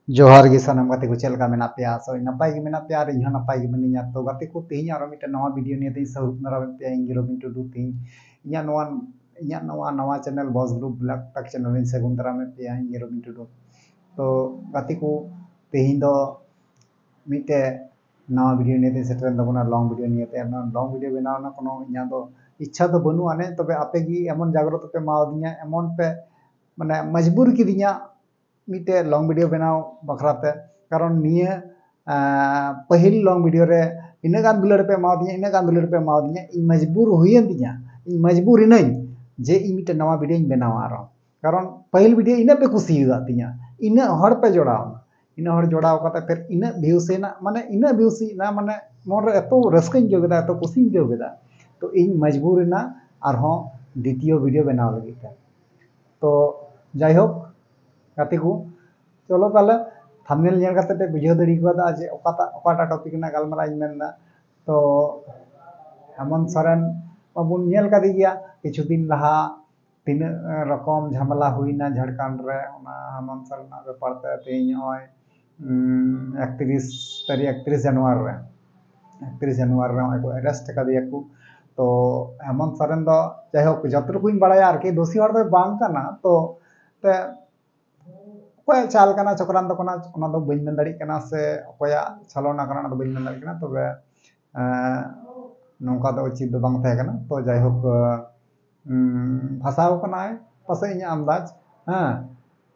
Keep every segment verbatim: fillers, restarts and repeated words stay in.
ᱡᱚᱦᱟᱨ ᱜᱮ ᱥᱟᱱᱟᱢ ᱜᱟᱛᱮ ᱠᱚ, ᱪᱮᱫ ᱞᱮᱠᱟ ᱢᱮᱱᱟᱜ ᱯᱮᱭᱟ? ᱟᱥᱚᱜ ᱟᱹᱧ ᱱᱟᱯᱟᱭ ᱜᱮ ᱢᱮᱱᱟᱜ ᱯᱮᱭᱟ ᱟᱨ ᱤᱧ ᱦᱚᱸ ᱱᱟᱯᱟᱭ ᱜᱮ ᱢᱤᱱᱟᱹᱧᱟ᱾ ᱛᱚ ᱜᱟᱛᱮ ᱠᱚ, ᱛᱮᱦᱮᱧ ᱟᱨᱚ ᱢᱤᱫᱴᱮᱱ ᱱᱟᱣᱟ ᱵᱷᱤᱰᱤᱭᱳ ᱱᱤᱭᱮ ᱛᱮᱧ ᱥᱟᱹᱦᱩᱫ ᱫᱟᱨᱟᱢᱮᱫ ᱯᱮᱭᱟ᱾ ᱤᱧ ᱜᱮ ᱨᱚᱵᱤᱱ ᱴᱩᱰᱩ᱾ ᱛᱮᱦᱮᱧ ᱤᱧᱟᱹᱜ ᱱᱚᱣᱟ ᱤᱧᱟᱹᱜ ᱱᱚᱣᱟ ᱱᱟᱣᱟ ᱪᱮᱱᱮᱞ ᱵᱚᱥ ᱜᱨᱩᱯ ᱵᱞᱚᱜ ᱴᱟᱠ ᱪᱮᱱᱮᱞ ᱤᱧ ᱥᱟᱹᱜᱩᱱ ᱫᱟᱨᱟᱢᱮᱫ ᱯᱮᱭᱟ, ᱤᱧ ᱜᱮ ᱨᱚᱵᱤᱱ ᱴᱩᱰᱩ᱾ ᱛᱚ ᱜᱟᱛᱮ ᱠᱚ, ᱛᱮᱦᱮᱧ ᱫᱚ ᱢᱤᱫᱴᱮᱡ ᱱᱟᱣᱟ ᱵᱷᱤᱰᱤᱭᱳ ᱱᱤᱭᱮ ᱛᱮᱧ ᱥᱮᱴᱮᱨᱮᱱ ᱛᱟᱵᱚᱱᱟ ᱞᱚᱝ ᱵᱷᱤᱰᱤᱭᱳ ᱱᱤᱭᱮ ᱛᱮ᱾ ᱱᱚᱣᱟ ᱞᱚᱝ ᱵᱷᱤᱰᱤᱭᱳ ᱵᱮᱱᱟᱣ ᱨᱮᱱᱟᱜ ᱠᱳᱱᱳ ᱤᱧᱟᱹᱜ ᱫᱚ ᱤᱪᱪᱷᱟ ᱫᱚ ᱵᱟᱹᱱᱩᱜ ᱟᱹᱱᱤᱡ, ᱛᱚᱵᱮ ᱟᱯᱮ ᱜᱮ ᱮᱢᱚᱱ ᱡᱟᱜᱽᱨᱚᱛ ᱯᱮ ᱮᱢᱟᱣᱫᱤᱧᱟ, ᱮᱢᱚᱱ ᱯᱮ ᱢᱟᱱᱮ ᱢᱚᱡᱽᱵᱩᱨ ᱠᱤᱫᱤᱧᱟ ᱢᱤᱫᱴᱮᱡ ᱞᱚᱝ ᱵᱷᱤᱰᱤᱭᱳ ᱵᱮᱱᱟᱣ ᱵᱟᱠᱷᱨᱟ ᱛᱮ᱾ ᱠᱟᱨᱚᱱ ᱱᱤᱭᱟᱹ ᱟᱸ, ᱯᱟᱹᱦᱤᱞ ᱞᱚᱝ ᱵᱷᱤᱰᱤᱭᱳ ᱨᱮ ᱤᱱᱟᱹᱜ ᱜᱟᱱ ᱫᱩᱞᱟᱹᱲ ᱯᱮ ᱮᱢᱟᱣᱫᱤᱧᱟ, ᱤᱱᱟᱹᱜ ᱜᱟᱱ ᱫᱩᱞᱟᱹᱲ ᱯᱮ ᱮᱢᱟᱣᱫᱤᱧᱟ, ᱤᱧ ᱢᱚᱡᱽᱵᱩᱨ ᱦᱩᱭᱮᱱ ᱛᱤᱧᱟ, ᱤᱧ ᱢᱚᱡᱽᱵᱩᱨ ᱮᱱᱟᱹᱧ ᱡᱮ ᱤᱧ ᱢᱤᱫᱴᱮᱱ ᱱᱟᱣᱟ ᱵᱷᱤᱰᱤᱭᱳᱧ ᱵᱮᱱᱟᱣᱟ᱾ ᱟᱨᱚ ᱠᱟᱨᱚᱱ ᱯᱟᱹᱦᱤᱞ ᱵᱷᱤᱰᱤᱭᱳ ᱤᱱᱟᱹᱜ ᱯᱮ ᱠᱩᱥᱤᱭᱟᱠᱟᱫ ᱛᱤᱧᱟ, ᱤᱱᱟᱹᱜ ᱦᱚᱲ ᱯᱮ ᱡᱚᱲᱟᱣᱱᱟ, ᱤᱱᱟᱹᱜ ᱦᱚᱲ ᱡᱚᱲᱟᱣ ᱠᱟᱛᱮ ᱯᱷᱤᱨ ᱤᱱᱟᱹᱜ ᱵᱷᱤᱭᱩᱥ ᱮᱱᱟ, ᱢᱟᱱᱮ ᱤᱱᱟᱹᱜ ᱵᱷᱤᱭᱩᱥ ᱮᱱᱟ, ᱢᱟᱱᱮ ᱢᱚᱱ ᱨᱮ ᱮᱛᱚ ᱨᱟᱹᱥᱠᱟᱹᱧ ᱟᱹᱭᱠᱟᱹᱣ ᱠᱮᱫᱟ, ᱮᱛᱚ ᱠᱩᱥᱤᱧ ᱟᱹᱭᱠᱟᱹᱣ ᱠᱮᱫᱟ᱾ ᱛᱚ ᱤᱧ ᱢᱚᱡᱽᱵᱩᱨ ᱮᱱᱟ ᱟᱨᱦᱚᱸ ᱫᱤᱛᱤᱭᱚ ᱵᱷᱤᱰᱤᱭᱳ ᱵᱮᱱᱟᱣ ᱞᱟᱹᱜᱤᱫ ᱛᱮ᱾ ᱛᱚ ᱡᱟᱭᱦᱳᱠ ᱜᱟᱛᱮ ᱠᱚ, ᱪᱚᱞᱚ ᱛᱟᱦᱞᱮ ᱛᱷᱟᱢᱵᱱᱮᱞ ᱧᱮᱞ ᱠᱟᱛᱮ ᱯᱮ ᱵᱩᱡᱷᱟᱹᱣ ᱫᱟᱲᱮ ᱠᱟᱣᱫᱟ ᱡᱮ ᱚᱠᱟᱴᱟᱜ, ᱚᱠᱟᱴᱟᱜ ᱴᱚᱯᱤᱠ ᱨᱮᱱᱟᱜ ᱜᱟᱞᱢᱟᱨᱟᱣ ᱤᱧ ᱢᱮᱱᱫᱟ᱾ ᱛᱚ ᱦᱮᱢᱚᱱᱛ ᱥᱚᱨᱮᱱ ᱢᱟᱵᱚᱱ ᱧᱮᱞ ᱠᱟᱫᱮ ᱜᱮᱭᱟ, ᱠᱤᱪᱷᱩ ᱫᱤᱱ ᱞᱟᱦᱟ ᱛᱤᱱᱟᱹᱜ ᱨᱚᱠᱚᱢ ᱡᱷᱟᱢᱮᱞᱟ ᱦᱩᱭᱱᱟ ᱡᱷᱟᱲᱠᱷᱚᱸᱰ ᱨᱮ, ᱚᱱᱟ ᱦᱮᱢᱚᱱᱛ ᱥᱚᱨᱮᱱᱟᱜ ᱵᱮᱯᱟᱨ ᱛᱮ ᱛᱮᱦᱮᱧ ᱱᱚᱜᱼᱚᱭ ᱩᱸ, ᱮᱠᱛᱨᱤᱥ ᱛᱟᱹᱨᱤᱠᱷ, ᱮᱠᱛᱨᱤᱥ ᱡᱟᱱᱩᱣᱟᱨ ᱨᱮ, ᱮᱠᱛᱨᱤᱥ ᱡᱟᱱᱩᱣᱟᱨ ᱨᱮ ᱱᱚᱜᱼᱚᱭ ᱠᱚ ᱮᱨᱮᱥᱴ ᱠᱟᱫᱮᱭᱟ ᱠᱚ᱾ ᱛᱚ ᱦᱮᱢᱚᱱᱛ ᱥᱚᱨᱮᱱ ᱫᱚ ᱡᱟᱭᱦᱳᱠ ᱡᱚᱛᱚ ᱴᱩᱠᱩᱧ ᱵᱟᱲᱟᱭᱟ ᱟᱨᱠᱤ ᱫᱳᱥᱤ ᱦᱚᱲ ᱫᱚᱭ ᱵᱟᱝ ᱠᱟᱱᱟ᱾ ᱛᱚ ᱛᱮ ᱚᱠᱚᱭᱟᱜ ᱪᱟᱞ ᱠᱟᱱᱟ, ᱪᱚᱠᱨᱟᱱᱛᱚ ᱠᱟᱱᱟ, ᱚᱱᱟ ᱫᱚ ᱵᱟᱹᱧ ᱢᱮᱱ ᱫᱟᱲᱮᱭᱟᱜ ᱠᱟᱱᱟ, ᱥᱮ ᱚᱠᱚᱭᱟᱜ ᱪᱷᱟᱞᱚᱱᱟ ᱠᱟᱱᱟ, ᱚᱱᱟ ᱫᱚ ᱵᱟᱹᱧ ᱢᱮᱱ ᱫᱟᱲᱮᱭᱟᱜ ᱠᱟᱱᱟ᱾ ᱛᱚᱵᱮ ᱮᱸ, ᱱᱚᱝᱠᱟ ᱫᱚ ᱩᱪᱤᱛ ᱫᱚ ᱵᱟᱝ ᱛᱟᱦᱮᱸ ᱠᱟᱱᱟ᱾ ᱛᱚ ᱡᱟᱭᱦᱳᱠ, ᱩᱸ, ᱯᱷᱟᱸᱥᱟᱣ ᱠᱟᱱᱟᱭ ᱯᱟᱥᱮᱡ, ᱤᱧᱟᱹᱜ ᱟᱱᱫᱟᱡᱽ᱾ ᱦᱮᱸ,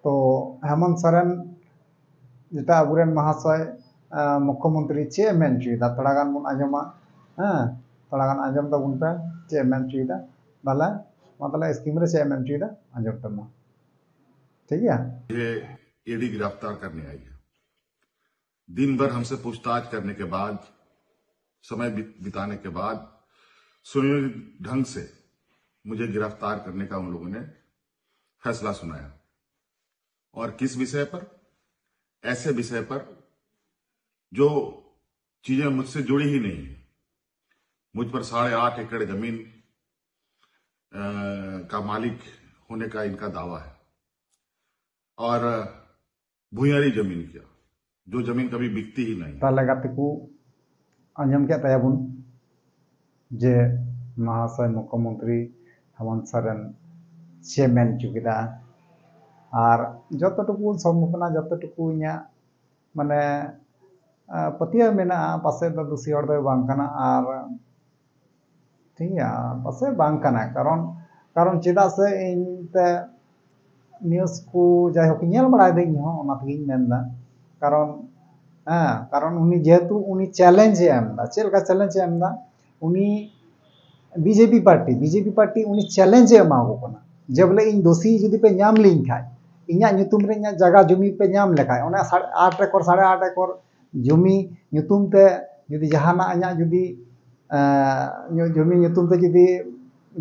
ᱛᱚ ᱦᱮᱢᱚᱱᱛ ᱥᱚᱨᱮᱱ ᱡᱮᱴᱟ ᱟᱵᱚᱨᱮᱱ ᱢᱚᱦᱟᱥᱚᱭ, ᱟᱸ, ᱢᱩᱠᱷᱭᱚᱢᱚᱱᱛᱨᱤ ᱪᱮᱫ ᱮ ᱢᱮᱱ ᱦᱚᱪᱚᱭᱮᱫᱟ, ᱛᱷᱚᱲᱟ ᱜᱟᱱ ᱵᱚᱱ ᱟᱸᱡᱚᱢᱟ᱾ ᱦᱮᱸ, ᱛᱷᱚᱲᱟ ᱜᱟᱱ ᱟᱸᱡᱚᱢ ᱛᱟᱵᱚᱱ ᱯᱮ ᱪᱮᱫ ᱮ ᱢᱮᱱ ᱦᱚᱪᱚᱭᱮᱫᱟ᱾ ᱛᱟᱦᱞᱮ ᱢᱟ ᱛᱟᱦᱞᱮ ᱥᱠᱨᱤᱱ ᱨᱮ ᱪᱮᱫ ᱮ ᱢᱮᱱ ᱦᱚᱪᱚᱭᱮᱫᱟ, ᱟᱸᱡᱚᱢ ᱯᱮ ᱢᱟ᱾ ᱴᱷᱤᱠ ᱜᱮᱭᱟ? ये ईडी गिरफ्तार करने आई है। दिन भर हमसे पूछताछ करने के बाद, समय बित-, बिताने के बाद सुनियोजित ढंग से मुझे गिरफ्तार करने का उन लोगों ने फैसला सुनाया। और किस विषय पर? ऐसे विषय पर जो चीजें मुझसे जुड़ी ही नहीं है। मुझ पर साढ़े आठ एकड़ जमीन, अ, का मालिक होने का इनका दावा है। और भुयारी जमीन क्या, जो जमीन कभी बिकती ही नहीं। ᱛᱟᱦᱞᱮ ᱜᱟᱛᱮ ᱠᱚ, ᱟᱸᱡᱚᱢ ᱠᱮᱫ ᱛᱟᱭᱟᱵᱚᱱ ᱡᱮ ᱢᱚᱦᱟᱥᱚᱭ ᱢᱩᱠᱷᱭᱚᱢᱚᱱᱛᱨᱤ ᱦᱮᱢᱚᱱᱛ ᱥᱚᱨᱮᱱ ᱪᱮᱫ ᱢᱮᱱ ᱦᱚᱪᱚ ᱠᱮᱫᱟ᱾ ᱟᱨ ᱡᱚᱛᱚ ᱴᱩᱠᱩ ᱥᱚᱢᱵᱷᱚᱵᱚᱱᱟ, ᱡᱚᱛᱚ ᱴᱩᱠᱩ ᱤᱧᱟᱹᱜ ᱢᱟᱱᱮ ᱟᱸ, ᱯᱟᱹᱛᱭᱟᱹᱣ ᱢᱮᱱᱟᱜᱼᱟ, ᱯᱟᱥᱮᱡ ᱫᱚ ᱫᱩᱥᱤ ᱦᱚᱲ ᱫᱚᱭ ᱵᱟᱝ ᱠᱟᱱᱟ᱾ ᱟᱨ ᱴᱷᱤᱠ ᱜᱮᱭᱟ, ᱯᱟᱥᱮᱡ ᱵᱟᱝ ᱠᱟᱱᱟ, ᱠᱟᱨᱚᱱ ᱠᱟᱨᱚᱱ ᱪᱮᱫᱟᱜ ᱥᱮ ᱤᱧ ᱛᱮ ᱱᱤᱭᱩᱡᱽ ᱠᱚ ᱡᱟᱭᱦᱳᱠ ᱧᱮᱞ ᱵᱟᱲᱟᱭ ᱫᱟᱹᱧ, ᱤᱧ ᱦᱚᱸ ᱚᱱᱟ ᱛᱮᱜᱤᱧ ᱢᱮᱱᱫᱟ᱾ ᱠᱟᱨᱚᱱ ᱦᱮᱸ, ᱠᱟᱨᱚᱱ ᱩᱱᱤ ᱡᱮᱦᱮᱛᱩ ᱩᱱᱤ ᱪᱮᱞᱮᱧᱡᱽ ᱮ ᱮᱢ ᱮᱫᱟ᱾ ᱪᱮᱫ ᱞᱮᱠᱟ ᱪᱮᱞᱮᱧᱡᱽ ᱮ ᱮᱢ ᱮᱫᱟ? ᱩᱱᱤ ᱵᱤᱡᱮᱯᱤ ᱯᱟᱨᱴᱤ ᱵᱤᱡᱮᱯᱤ ᱯᱟᱨᱴᱤ ᱩᱱᱤ ᱪᱮᱞᱮᱧᱡᱽ ᱮ ᱮᱢᱟ ᱠᱚ ᱠᱟᱱᱟ ᱡᱮ ᱵᱚᱞᱮ ᱤᱧ ᱫᱳᱥᱤ ᱡᱩᱫᱤ ᱯᱮ ᱧᱟᱢ ᱞᱤᱧ ᱠᱷᱟᱡ, ᱤᱧᱟᱹᱜ ᱧᱩᱛᱩᱢ ᱨᱮ ᱤᱧᱟᱹᱜ ᱡᱟᱭᱜᱟ ᱡᱚᱢᱤ ᱯᱮ ᱧᱟᱢ ᱞᱮᱠᱷᱟᱡ, ᱚᱱᱟ ᱥᱟᱲᱮ ᱟᱴ ᱮᱠᱚᱨ ᱥᱟᱲᱮ ᱟᱴ ᱮᱠᱚᱨ ᱡᱚᱢᱤ ᱧᱩᱛᱩᱢ ᱛᱮ ᱡᱩᱫᱤ ᱡᱟᱦᱟᱱᱟᱜ ᱤᱧᱟᱹᱜ ᱡᱩᱫᱤ ᱮᱸ, ᱡᱚᱢᱤ ᱧᱩᱛᱩᱢ ᱛᱮ ᱡᱩᱫᱤ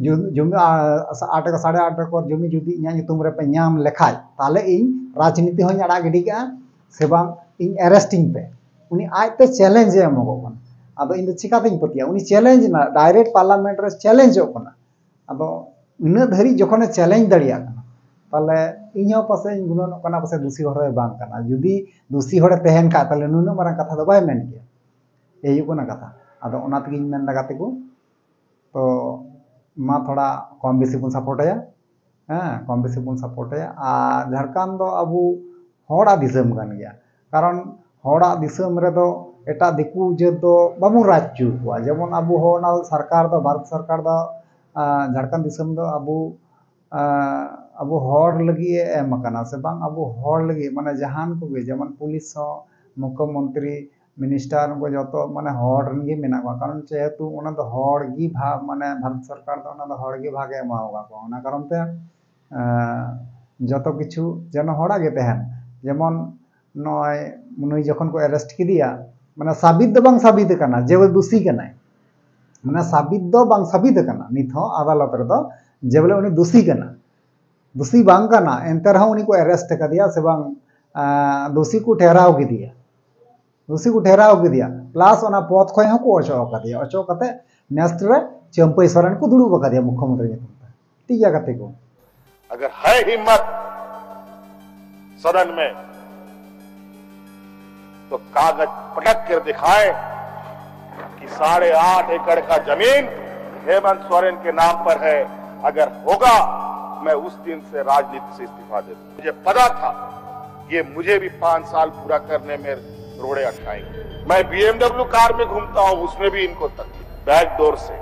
ᱡᱩ- ᱡᱚᱢᱤ ᱟ- ᱟᱴ ᱮᱠᱚᱨ ᱥᱟᱲᱮ ᱟᱴ ᱮᱠᱚᱨ ᱡᱚᱢᱤ ᱡᱩᱫᱤ ᱤᱧᱟᱹᱜ ᱧᱩᱛᱩᱢ ᱨᱮᱯᱮ ᱧᱟᱢ ᱞᱮᱠᱷᱟᱡ, ᱛᱟᱦᱞᱮ ᱤᱧ ᱨᱟᱡᱽᱱᱤᱛᱤ ᱦᱚᱸᱧ ᱟᱲᱟᱜ ᱜᱤᱰᱤ ᱠᱟᱜᱼᱟ, ᱥᱮ ᱵᱟᱝ ᱤᱧ ᱮᱨᱮᱥᱴᱤᱧ ᱯᱮ᱾ ᱩᱱᱤ ᱟᱡᱛᱮ ᱪᱮᱞᱮᱧᱡᱽ ᱮ ᱮᱢᱚᱜᱚᱜ ᱠᱟᱱᱟ᱾ ᱟᱫᱚ ᱤᱧ ᱫᱚ ᱪᱤᱠᱟᱛᱤᱧ ᱯᱟᱹᱛᱭᱟᱹᱜᱼᱟ? ᱩᱱᱤ ᱪᱮᱞᱮᱧᱡᱽ ᱮᱱᱟ, ᱰᱟᱭᱨᱮᱠᱴ ᱯᱟᱨᱞᱟᱢᱮᱱᱴ ᱨᱮ ᱪᱮᱞᱮᱧᱡᱚᱜ ᱠᱟᱱᱟ᱾ ᱟᱫᱚ ᱤᱱᱟᱹᱜ ᱫᱷᱟᱹᱨᱤᱡ ᱡᱚᱠᱷᱚᱱᱮ ᱪᱮᱞᱮᱧᱡᱽ ᱫᱟᱲᱮᱭᱟᱜ ᱠᱟᱱᱟ, ᱛᱟᱦᱞᱮ ᱤᱧ ᱦᱚᱸ ᱯᱟᱥᱮᱡ ᱤᱧ ᱜᱩᱱᱟᱹᱱᱚᱜ ᱠᱟᱱᱟ, ᱯᱟᱥᱮᱡ ᱫᱩᱥᱤ ᱦᱚᱲ ᱫᱚᱭ ᱵᱟᱝ ᱠᱟᱱᱟ᱾ ᱡᱩᱫᱤ ᱫᱩᱥᱤ ᱦᱚᱲᱮ ᱛᱟᱦᱮᱱ ᱠᱷᱟᱡ, ᱛᱟᱦᱞᱮ ᱱᱩᱱᱟᱹᱜ ᱢᱟᱨᱟᱝ ᱠᱟᱛᱷᱟ ᱫᱚ ᱵᱟᱭ ᱢᱮᱱ ᱠᱮᱭᱟ᱾ ᱮᱭ ᱦᱩᱭᱩᱜ ᱠᱟᱱᱟ ᱠᱟᱛᱷᱟ᱾ ᱟᱫᱚ ᱚᱱᱟ ᱛᱮᱜᱤᱧ ᱢᱮᱱᱫᱟ ᱜᱟᱛᱮ ᱠᱚ, ᱛᱚ ᱢᱟ ᱛᱷᱚᱲᱟ ᱠᱚᱢ ᱵᱮᱥᱤ ᱵᱚᱱ ᱥᱟᱯᱳᱨᱴ ᱟᱭᱟ᱾ ᱦᱮᱸ, ᱠᱚᱢ ᱵᱮᱥᱤ ᱵᱚᱱ ᱥᱟᱯᱳᱨᱴ ᱟᱭᱟ᱾ ᱟᱨ ᱡᱷᱟᱲᱠᱷᱚᱸᱰ ᱫᱚ ᱟᱵᱚ ᱦᱚᱲᱟᱜ ᱫᱤᱥᱚᱢ ᱠᱟᱱ ᱜᱮᱭᱟ, ᱠᱟᱨᱚᱱ ᱦᱚᱲᱟᱜ ᱫᱤᱥᱚᱢ ᱨᱮᱫᱚ ᱮᱴᱟᱜ ᱫᱤᱠᱩ ᱡᱟᱹᱛ ᱫᱚ ᱵᱟᱵᱚᱱ ᱨᱟᱡᱽ ᱦᱚᱪᱚ ᱠᱚᱣᱟ᱾ ᱡᱮᱢᱚᱱ ᱟᱵᱚ ᱦᱚᱲ, ᱚᱱᱟ ᱥᱚᱨᱠᱟᱨ ᱫᱚ, ᱵᱷᱟᱨᱚᱛ ᱥᱚᱨᱠᱟᱨ ᱫᱚ, ᱟᱸ, ᱡᱷᱟᱲᱠᱷᱚᱸᱰ ᱫᱤᱥᱚᱢ ᱫᱚ ᱟᱵᱚ ᱟᱸ, ᱟᱵᱚ ᱦᱚᱲ ᱞᱟᱹᱜᱤᱫ ᱮ ᱮᱢ ᱟᱠᱟᱱᱟ ᱥᱮ ᱵᱟᱝ, ᱟᱵᱚ ᱦᱚᱲ ᱞᱟᱹᱜᱤᱫ, ᱢᱟᱱᱮ ᱡᱟᱦᱟᱱ ᱠᱚᱜᱮ, ᱡᱮᱢᱚᱱ ᱯᱩᱞᱤᱥ ᱦᱚᱸ, ᱢᱩᱠᱷᱭᱚᱢᱚᱱᱛᱨᱤ, ᱢᱤᱱᱤᱥᱴᱟᱨ, ᱩᱱᱠᱩ ᱡᱚᱛᱚ ᱢᱟᱱᱮ ᱦᱚᱲ ᱨᱮᱱ ᱜᱮ ᱢᱮᱱᱟᱜ ᱠᱚᱣᱟ᱾ ᱠᱟᱨᱚᱱ ᱡᱮᱦᱮᱛᱩ ᱚᱱᱟ ᱫᱚ ᱦᱚᱲ ᱜᱮ ᱵᱷᱟᱜᱽ, ᱢᱟᱱᱮ ᱵᱷᱟᱨᱚᱛ ᱥᱚᱨᱠᱟᱨ ᱫᱚ ᱚᱱᱟ ᱫᱚ ᱦᱚᱲ ᱜᱮ ᱵᱷᱟᱜᱽ ᱮ ᱮᱢᱟ ᱟᱠᱟᱫ ᱠᱚᱣᱟ᱾ ᱚᱱᱟ ᱠᱟᱨᱚᱱ ᱛᱮ, ᱟᱸ, ᱡᱚᱛᱚ ᱠᱤᱪᱷᱩ ᱡᱮᱱᱚ ᱦᱚᱲᱟᱜ ᱜᱮ ᱛᱟᱦᱮᱱ᱾ ᱡᱮᱢᱚᱱ ᱱᱚᱜᱼᱚᱭ ᱱᱩᱭ ᱡᱚᱠᱷᱚᱱ ᱠᱚ ᱮᱨᱮᱥᱴ ᱠᱮᱫᱮᱭᱟ, ᱢᱟᱱᱮ ᱥᱟᱵᱤᱛ ᱫᱚ ᱵᱟᱝ ᱥᱟᱵᱤᱛ ᱟᱠᱟᱱᱟ ᱡᱮ ᱫᱩᱥᱤ ᱠᱟᱱᱟᱭ, ᱢᱟᱱᱮ ᱥᱟᱵᱤᱛ ᱫᱚ ᱵᱟᱝ ᱥᱟᱵᱤᱛ ᱟᱠᱟᱱᱟ ᱱᱤᱛ ᱦᱚᱸ ᱟᱫᱟᱞᱚᱛ ᱨᱮᱫᱚ ᱡᱮ ᱵᱚᱞᱮ ᱩᱱᱤ ᱫᱩᱥᱤ ᱠᱟᱱᱟ, ᱫᱩᱥᱤ ᱵᱟᱝ ᱠᱟᱱᱟ, ᱮᱱᱛᱮ ᱨᱮᱦᱚᱸ ᱩᱱᱤ ᱠᱚ ᱮᱨᱮᱥᱴ ᱟᱠᱟᱫᱮᱭᱟ ᱥᱮ ᱵᱟᱝ, ᱟᱸ, ᱫᱩᱥᱤ ᱠᱚ ᱴᱷᱮᱨᱟᱣ ᱠᱮᱫᱮᱭᱟ, ᱫᱩᱥᱤ ᱠᱚ ᱴᱷᱮᱨᱟᱣ ᱠᱮᱫᱮᱭᱟ, ᱯᱞᱟᱥ ᱚᱱᱟ ᱯᱚᱫ ᱠᱷᱚᱱ ᱦᱚᱸᱠᱚ ᱚᱪᱚᱜ ᱟᱠᱟᱫᱮᱭᱟ, ᱚᱪᱚᱜ ᱠᱟᱛᱮ ᱱᱮᱥᱴ ᱨᱮ ᱪᱟᱹᱢᱯᱟᱹᱭ ᱥᱚᱨᱮᱱ ᱠᱚ ᱫᱩᱲᱩᱵ ᱟᱠᱟᱫᱮᱭᱟ ᱢᱩᱠᱷᱭᱚᱢᱚᱱᱛᱨᱤ ᱧᱩᱛᱩᱢ ᱛᱮ᱾ ᱴᱷᱤᱠ ᱜᱮᱭᱟ ᱜᱟᱛᱮ ᱠᱚ, अगर है हिम्मत सदन में तो कागज पटक कर दिखाए कि साढ़े आठ एकड़ का जमीन हेमंत सोरेन के नाम पर है। अगर होगा, मैं उस दिन से राजनीति से इस्तीफा दे दूं। मुझे पता था ये मुझे भी पांच साल पूरा करने में रोड़े अटकाएंगे। मैं बीएमडब्ल्यू कार में घूमता हूं, उसमें भी इनको तकलीफ, बैक डोर से।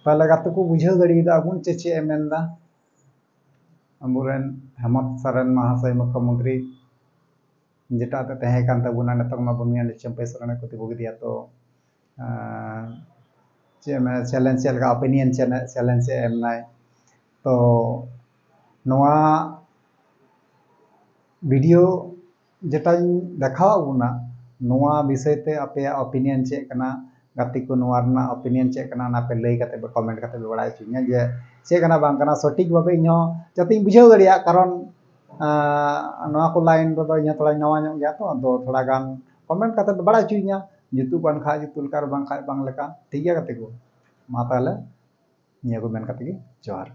ᱛᱟᱦᱞᱮ ᱜᱟᱛᱮ ᱠᱚ ᱵᱩᱡᱷᱟᱹᱣ ᱫᱟᱲᱮᱭᱟᱫᱟ ᱵᱚᱱ ᱪᱮ ᱪᱮᱫ ᱮ ᱢᱮᱱᱫᱟ? ᱟᱵᱚᱨᱮᱱ ᱦᱮᱢᱚᱱᱛ ᱥᱚᱨᱮᱱ ᱢᱚᱦᱟᱥᱚᱭ ᱢᱩᱠᱷᱭᱚᱢᱚᱱᱛᱨᱤ ᱡᱮᱴᱟ ᱛᱮ ᱛᱟᱦᱮᱸ ᱠᱟᱱ ᱛᱟᱵᱚᱱᱟ, ᱱᱤᱛᱚᱜ ᱢᱟ ᱵᱚᱱ ᱧᱮᱞ ᱪᱟᱹᱢᱯᱟᱹᱭ ᱥᱚᱨᱮᱱ ᱠᱚ ᱛᱤᱸᱜᱩ ᱠᱮᱫᱮᱭᱟ᱾ ᱛᱚ ᱪᱮᱫ ᱢᱮ ᱪᱮᱞᱮᱧᱡᱽ ᱪᱮᱫ ᱞᱮᱠᱟ ᱚᱯᱤᱱᱤᱭᱚᱱ ᱪᱮᱞᱮᱧᱡᱽ ᱮ ᱮᱢ ᱱᱟᱭ᱾ ᱛᱚ ᱱᱚᱣᱟ ᱵᱷᱤᱰᱤᱭᱳ ᱡᱮᱴᱟᱧ ᱫᱮᱠᱷᱟᱣᱟᱫ ᱵᱚᱱᱟ, ᱱᱚᱣᱟ ᱵᱤᱥᱚᱭ ᱛᱮ ᱟᱯᱮᱭᱟᱜ ᱚᱯᱤᱱᱤᱭᱚᱱ ᱪᱮᱫ ᱠᱟᱱᱟ? ᱜᱟᱛᱮ ᱠᱚ, ᱱᱚᱣᱟ ᱨᱮᱱᱟᱜ ᱚᱯᱤᱱᱤᱭᱚᱱ ᱪᱮᱫ ᱠᱟᱱᱟ? ᱚᱱᱟ ᱯᱮ ᱞᱟᱹᱭ ᱠᱟᱛᱮ ᱯᱮ ᱠᱚᱢᱮᱱᱴ ᱠᱟᱛᱮ ᱯᱮ ᱵᱟᱲᱟᱭ ᱦᱚᱪᱚᱧᱟ ᱡᱮ ᱪᱮᱫ ᱠᱟᱱᱟ ᱵᱟᱝ ᱠᱟᱱᱟ, ᱥᱚᱴᱷᱤᱠ ᱵᱷᱟᱵᱮ ᱤᱧ ᱦᱚᱸ ᱡᱟᱛᱮᱧ ᱵᱩᱡᱷᱟᱹᱣ ᱫᱟᱲᱮᱭᱟᱜ᱾ ᱠᱟᱨᱚᱱ ᱟᱸ, ᱱᱚᱣᱟ ᱠᱚ ᱞᱟᱭᱤᱱ ᱨᱮᱫᱚ ᱤᱧ ᱦᱚᱸ ᱛᱷᱚᱲᱟᱧ ᱱᱟᱣᱟ ᱧᱚᱜ ᱜᱮᱭᱟ, ᱛᱚ ᱟᱫᱚ ᱛᱷᱚᱲᱟ ᱜᱟᱱ ᱠᱚᱢᱮᱱᱴ ᱠᱟᱛᱮ ᱯᱮ ᱵᱟᱲᱟᱭ ᱦᱚᱪᱚᱧᱟ, ᱡᱩᱛᱩᱜ ᱠᱟᱱ ᱠᱷᱟᱡ ᱡᱩᱛᱩᱜ ᱞᱮᱠᱟ, ᱟᱨ ᱵᱟᱝᱠᱷᱟᱡ ᱵᱟᱝ ᱞᱮᱠᱟ᱾ ᱴᱷᱤᱠ ᱜᱮᱭᱟ ᱜᱟᱛᱮ ᱠᱚ, ᱢᱟ ᱛᱟᱦᱞᱮ ᱱᱤᱭᱟᱹ ᱠᱚ ᱢᱮᱱ ᱠᱟᱛᱮ ᱜᱮ ᱡᱚᱦᱟᱨ᱾